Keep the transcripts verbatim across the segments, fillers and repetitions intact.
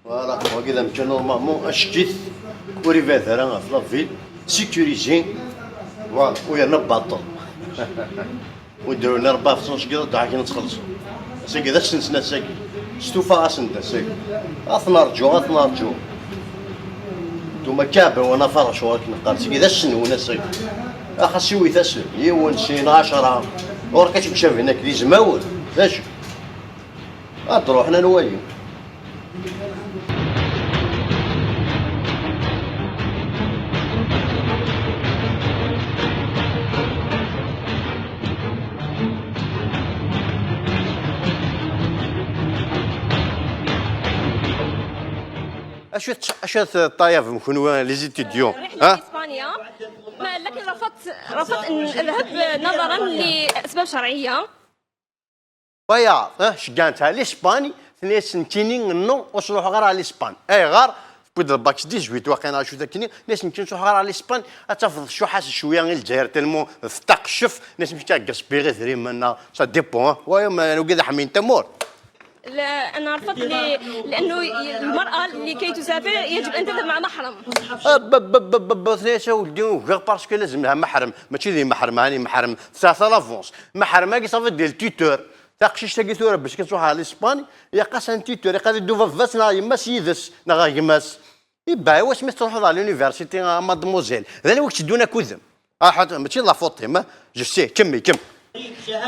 Voilà, wagi d amkan normalement acek-it, ur ibɛed ara ɣef la ville, sécurisé. Voilà, u yerna baṭel. Ur d-rewlen ara baɣef ttnecgiḍ ad d-akken ad txellṣeḍ. Ass-agi d ass-nsen ass-agi. Stufaɣ-asen-d ass-agi. Ad ten-rǧuɣ, ad ten-rǧuɣ. Ntuma kaɛben wana farec ɣur-k neqqar. Ass-agi d ass-nwen ass-agi. Axas iwit-asen. Yiwen, sin, ɛecṛa. Ɣur-k ad temcabin akk d izmawen. D acu? Ad d-ruḥen anwa-yi? Acu t-, acu teṭṭayabem kunwi les étudiants? Rriḥna ha? Ispanya. ما لكن رفضت، رفضت أن أذهب نظرا لأسباب شرعية. Bayaḍ, eh, ceggɛent ar l'Espagne, tenna-yas nekkini non, ur ttruḥuɣ ara ar l'Espagne. Ayɣer? Tewwi-d lbak s dix-huit waqila acu-t akkenni, tenna-yas nekkini ur ttruḥuɣ ara ar l'Espagne, ad tafeḍ tcuḥḥ-as ccwiya i Lezzayer tellement teṭṭaq ccef, tenna-yas nekk ad gaspiller idrimen-a, ça dépend, hein. Waya, ma nugad ad ḥmin tamurt. لا، أنا رفضت ل-، لأنه ي-، المرأة لكي تسافر يجب أن تذهب مع محرم. Tenna-yas a weldi ugaɣ parce que lazem lha maḥrem, mačči d imeḥrem, hani maḥrem tesɛa l'avance. Maḥrem-agi ça veut dire le tuteur. Taqcict-agi tura bac kan tṛuḥ ar l'Espagne, ilaq-as un tuteur, ilaq ad iddu baba-s neɣ yemma-s yid-s, neɣ gma-s. Ibeɛ i wasmi tettruḥuḍ ar l'université, a mademoiselle. D anwa i k-itteddun akud-m? Ah, mačči d la faute-im, ah. Je sais, kemmi, kemmi.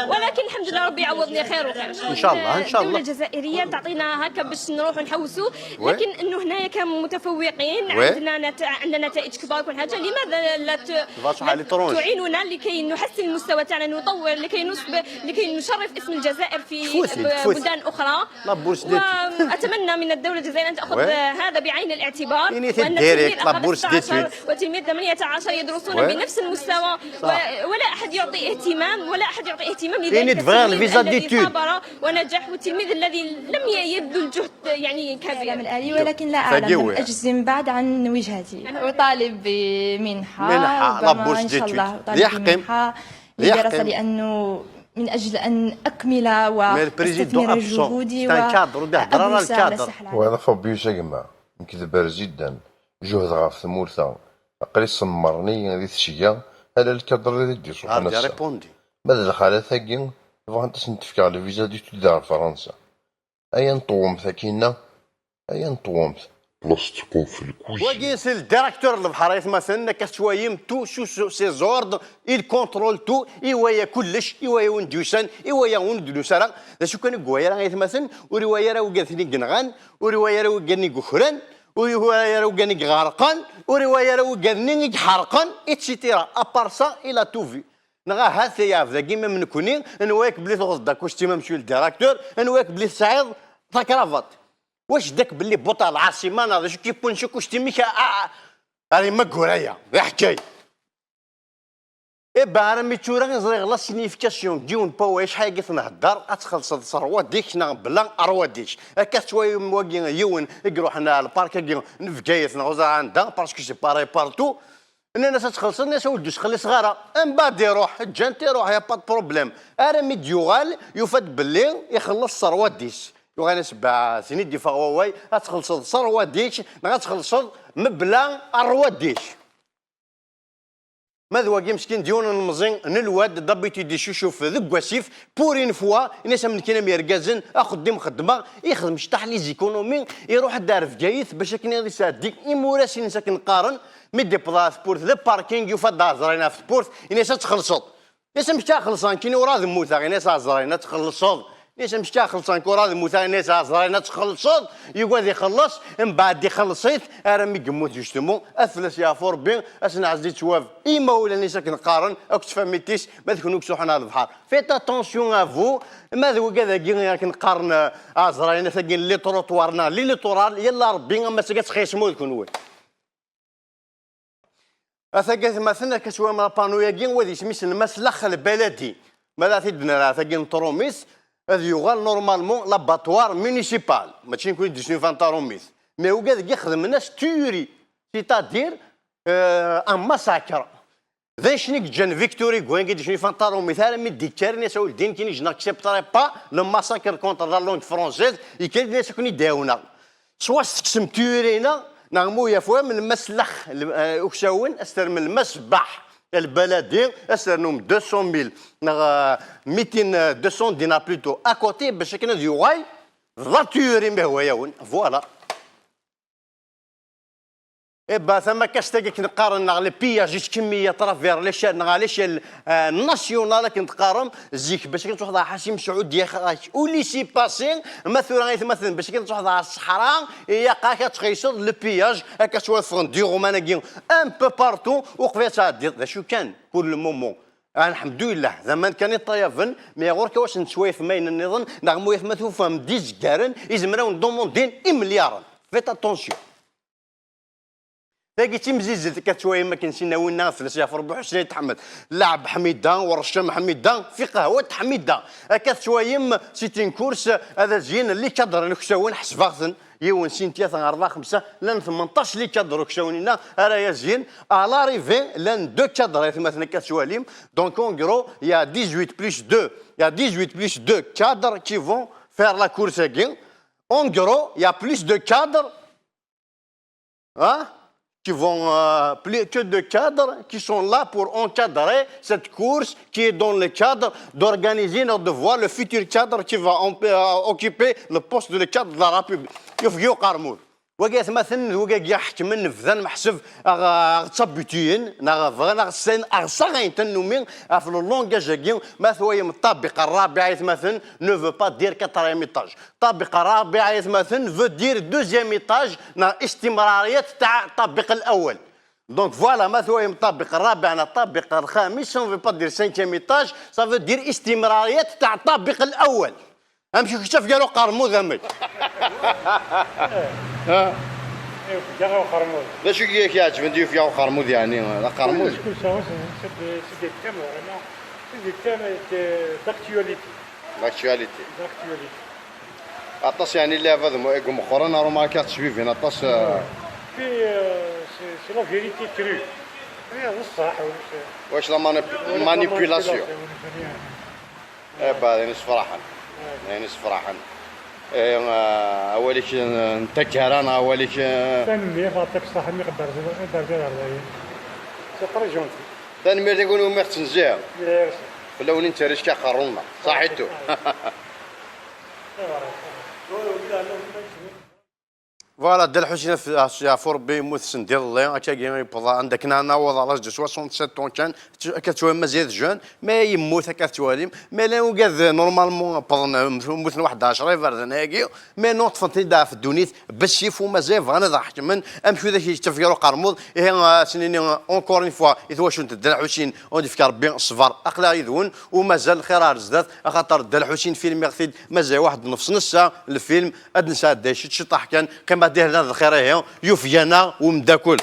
ولكن الحمد لله ربي يعوضني خير وخير. إن شاء الله، إن شاء الله. الدولة الجزائرية تعطينا هكا باش نروحوا نحوسوا، لكن إنه هنايا كمتفوقين عندنا نت-، عندنا نتائج كبار وكل حاجة، لماذا لا ت-، تعيننا لكي نحسن المستوى تاعنا، نطور، لكي نصب-، لكي نشرف اسم الجزائر في بلدان أخرى؟ La bourse d'études. وأتمنى من الدولة الجزائرية أن تأخذ هذا بعين الاعتبار، وأن التلميذ la bourse d'études. وتلميذ ثمانية عشر يدرسون بنفس المستوى، و-، ولا أحد يعطي اهتمام، ولا أحد يعطي اهتمام لذلك التلميذ الذي ثابر ونجح، والتلميذ الذي لم ي-، يبذل جهد يعني كبير. الإعلام الآلي، ولكن لا أعلم، لم أجزم بعد عن وجهتي. أطالب بمنحة، منحة، la bourse d'études. ربما إن شاء الله أطالب بمنحة للدراسة، لأنه من أجل أن أكمل وأستثمر جهودي وأدرس على الساحة العالمية. وهذا Fabius a gma, nekk d Berzidan. Jehdeɣ ɣef tmurt-a. Aql-i semmren-iyi di tesga, ala lkadr i d-isuqen ass-a. Ma d lxalat-agi, bɣant ad sen-d-fkeɣ lviza d'études ar Fransa. Aya n tɣumt akkinna, aya n tɣumt. Plastik ɣef lkuzi. Wagi c'est le directeur n lebḥer, aytmaten, akka tettwayim, tout sous ses ordres, il contrôle tout, iwaya kullec, iwaya win d-yusan, iwaya win d-nusa ara. D acu kan ur iwaya ara, aytmaten, ur iwaya ara wigad-nni yenɣan, ur iwaya ara wigad-nni yukren, ur iwala ara wigad-nni iɣerqen, ur iwala ara wigad-nni i iḥerqen, et cetera. À part ça, il a tout vu. Neɣ ahat yeɛbed dagi imam nekni, nwa-yak belli tuɣeḍ-d akustim a monsieur le directeur, nwa-yak belli tesɛiḍ takravat. Wac d-ak belli buṭ ar lɛaṣima neɣ d acu k-yewwin s ukustim-ik a, a, a, ar imaggura-ya? D aḥekkay. Iba armi d tura i ẓriɣ la signification n yiwen n wawal, acḥal agi t-nhedder, ad txellṣeḍ s rrwadik neɣ bla rrwadik. Akka tettwayum wagi yiwen i iruḥen ar lpark-agi n Bgayet neɣ uẓar anda, parce que c'est pareil partout. Nnan-as ad txellṣeḍ, nnan-as ur d-ttxelliṣeɣ ara. Mbeɛd iruḥ, ǧǧan-t iruḥ, y a pas de problème. Armi d-yuɣal, yufa-d belli ixelleṣ s rrwadik. Yuɣal-as, bah, tin i d-iffeɣ wawal, ad txellṣeḍ s rrwadik neɣ ad txellṣeḍ mebla rrwadik. Ma d wagi meskin d yiwen n lemẓi n lwad, d'habitude icucuf deg wasif, pour une fois, ini-as am nekkini am yergazen, axeddim xeddmeɣ, ixdem cṭaḥ les économies, iruḥ-d ar Bgayet bac akken ad isɛeddi imuras-ines akken qqaren, mi d-iwweḍ ɣer tewwurt, le parking, yufa-d aɛezri ɣef tewwurt, ini-as ad txellṣeḍ. Ini-as amek ara xellṣeɣ nekkini ur ad mmuteɣ, ini-as aɛezri ad txellṣeḍ. Ini-as amek ara xellṣeɣ nekk ur ad mmuteɣ, ini-as aɛezri ad txellṣeḍ, yugi ad ixelleṣ, mbeɛd ixelleṣ-it, armi yemmut justement, ad fell-as yeɛfu Rebbi, ass n ɛezz yettwab i yimawlan-is akken qqaren, akked tfamilt-is, ma d kunwi i iruḥen ar lebḥer. Faites attention à vous, ma d wigad-agi akken qqaren, eh, aɛezri-nni, tagi n les trottoirs neɣ les littorales, yalla Rebbi, ama s-agi ad txeṣmem d kunwi. Atagi atmaten, akka twam apanu-agi, wa d isem-is n Mass Lax Lbaladi. Ma d at-id-nerra tagi n Trumit, ad yuɣal normalement l'abattoir municipal. Mačči nekni d-yesnulfan Trumit. Mais wigad-agi xedmen-as tuerie, c'est-à-dire, euh, un massacre. D anecni i yeǧǧan Victor Hugo, i d-yesnulfan Trumit, armi d-ikker, ini-as a weldi, nekkini je n'accepterai pas le massacre contre la langue française, ikker, ini-as ad ken-id-ɛawneɣ. Soit s-tekksem tuyurin-a, neɣ ma ur yaf wara, melmi s-lax uksawen, as-termem lmas baḥ, lbaladi, as-ternum deux cent mille, neɣ mitin, deux cents dinars plutôt à côté, bac akken ad yuɣal d la tuyuri ma ihwa-yawen. Voilà. Eh ben, tamakast-agi akken qqaren, neɣ le pillage, yettkemmil à travers l'échelle, neɣ à l'échelle nationale akken teqqarem. Zik, bac akken tṛuḥeḍ ɣer Ḥasim Sɛud, yaxrak ur laisser passer. Ma tura, aytmaten, bac akken tṛuḥeḍ ɣer ṣṣeḥra, ilaq-ak ad tqeyseḍ le pillage, akka ad ttwafɣen d iɣuman-agi un peu partout, uqbel ad tɛeddiḍ. D acu kan, pour le moment, alḥemdulillah, d aman kan iṭṭayaben, mais ɣur-k a wasen tettwayt mayen nniḍen, neɣ ma aytmaten tufam d izeggaren, izmer ad wen-ḍumundin imelyaren. Faites attention. Tagi d timzizzelt, akka tettwayem akken sin-a winna, fell-as yeɛfu Rebbi, Ḥusni Ayt Ḥmed, Laɛeb Ḥmida, Wercam Ḥmida, fi qahwa Ḥmida. Akka tettwayem, c'est une course, ad azin les cadres n uksawen, ḥesbeɣ-ten, yiwen, sin, tlata, rebɛa, xemsa, llan tmenṭac les cadres uksawen-inna ara yazin. À l'arrivée, llan deux cadres, aytmaten, akka tettwalim. Donc, en gros, il y a dix-huit plus deux, il y a dix-huit plus deux cadres qui vont faire la course-agi. En gros, il y a plus de cadres, hein, qui vont, euh, plus que de cadres qui sont là pour encadrer cette course qui est dans le cadre d'organiser notre devoir, le futur cadre qui va en- euh, occuper le poste de cadre de la République. Yufeg-iyi uqermud. Wagi atmaten d wigagi ḥekmen, bdan meḥseb aɣ- aɣ-ttabutuyen, neɣ bɣan aɣ-ssaɣen, aɣ-ssaɣen tannumi ɣef le langage-agi. Ma twayem ṭṭabiq rrabiɛ, aytmaten, ne veut pas dire quatrième étage. Ṭṭabiq rrabiɛ, aytmaten, veut dire deuxième étage, neɣ istimrariyat t'a ṭṭabiq l'awwal. Donc voilà, ma twayem ṭṭabiq rrabiɛ neɣ ṭṭabiq lxamis, ça ne veut pas dire cinquième étage, ça veut dire istimrariyat t'a ṭṭabiq l'awwal. Amek i k-ttaf gar uqermud, amek? Ha? Yufeg-aɣ uqermud. D acu i k-iɛeǧben di yufeg-aɣ uqermud, yeɛni? D aqermud? Kullec, kullec, c'est des, c'est des thèmes vraiment, c'est des thèmes de, d'actualité. L'actualité. D'actualité. Aṭas, yeɛni, lɛibad mu- i imeqqren, arumarka ttbibin aṭas, euh. Puis, euh, c'est, c'est la vérité crue. Eh, d ṣṣeḥ, ulac. Wac la manip- manipulation. Ulac la manipulation, ulac. Eh, bah, d ayen issefraḥen. D ayen issefraḥen. Eh, ah, awal-ik n, n taggara, neɣ awal-ik, eh? Tanemmirt, yeɛṭik ṣṣeḥḥa, mi ɣ-d-terziḍ, ɣ-d-terziḍ ɣer dayi. C'est très gentil. Tanemmirt i win umi ɣ-ttnezziheḍ. Merci. Fell-awen i nettarra aqerru-nneɣ. Ṣaḥitu. Voilà, Dda Lḥusin, af-, af-, yeɛfu Rebbi, yemmut send iḍelli, akkagi yewweḍ anda akken ad naweḍ à l'âge de soixante-sept ans kan, akka tettwalim mazal d jeune, mais yemmut, akka tettwalim, mais llan wigad, normalement, wwḍen, mmuten waḥed ɛecra iberdan-agi, mais non, ṭṭfen-ten-id ɣef ddunit, bessif, u mazal bɣan ad ḥekmen, amek widak i yettaf gar uqermud, ihi, ah, ad s-nini, encore une fois, i twacult n Dda Lḥusin, ad yefk Rebbi ṣṣber, aql-aɣ yid-wen, u mazal lxir ar zdat, axaṭer Dda Lḥusin filmiɣ-t-id, mazal waḥed nnefs n ssaɛa, lfilm, ad nesɛedday ciṭ ciṭaḥ kan, qqimet dihin ar lxir, ihi, yufeg-aneɣ umeddakel.